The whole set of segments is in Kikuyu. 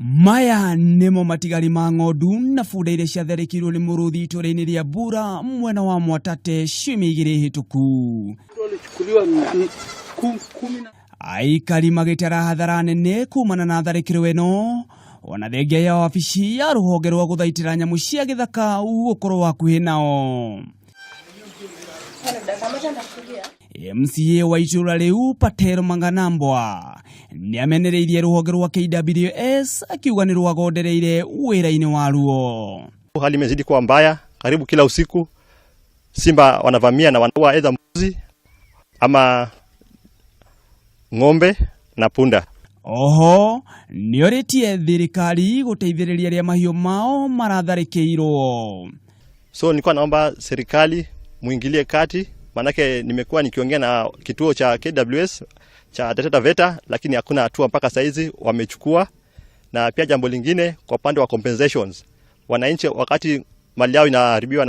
Maya nĩmo matigari ma ng'ondu na bunda iria ciatharĩkĩirwo nĩ mũrũthi itũũra-inĩ rĩa Bura mwena wa Mwatate ciumia igĩrĩ hĩtũku. Aikari magĩtara hathara nene kumana na tharĩkĩro ĩno ona thengia ya wabici ya rũhonge rwa gũthaitĩra nyamũ cia gĩthaka gũkorwo hakuhĩ nao. MCA wa itũũra rĩu Patel Manganambwa nĩamenereirie rũhonge rwa KWS akiuga nĩ rwagondereire wĩra-inĩ waruo. Hali imezidi kuwa mbaya, karibu kila usiku simba wanavamia na wanaua aidha mbuzi ama ng'ombe na punda. Oho nĩorĩtie thirikari gũteithĩrĩria arĩa mahiũ mao maratharĩkĩirwo. So nilikuwa naomba serikali muingilie kati, manake nimekuwa nikiongea na kituo cha KWS cha Taita Taveta, lakini hakuna hatua mpaka saizi wamechukua. Na pia jambo lingine kwa upande wa compensations, wananchi wakati mali yao inaharibiwa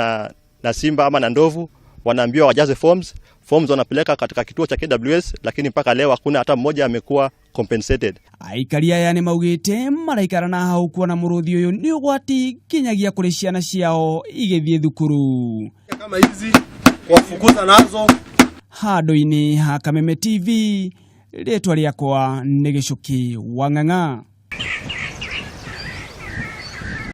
na simba ama na ndovu, wanaambiwa wajaze forms, forms wanapeleka katika kituo cha KWS, lakini mpaka leo hakuna hata mmoja amekuwa compensated. Aikari aya nĩ maugĩte maraikara na hau kuona mũrũthi ũyũ nĩ ũgwati nginyagia kũrĩ ciana ciao igĩthiĩ thukuru. Kama hizi wafukuza nazo. Handũ-inĩ ha Kameme TV, rĩtwa rĩakwa nĩ Gĩcuki wa Ng'ang'a.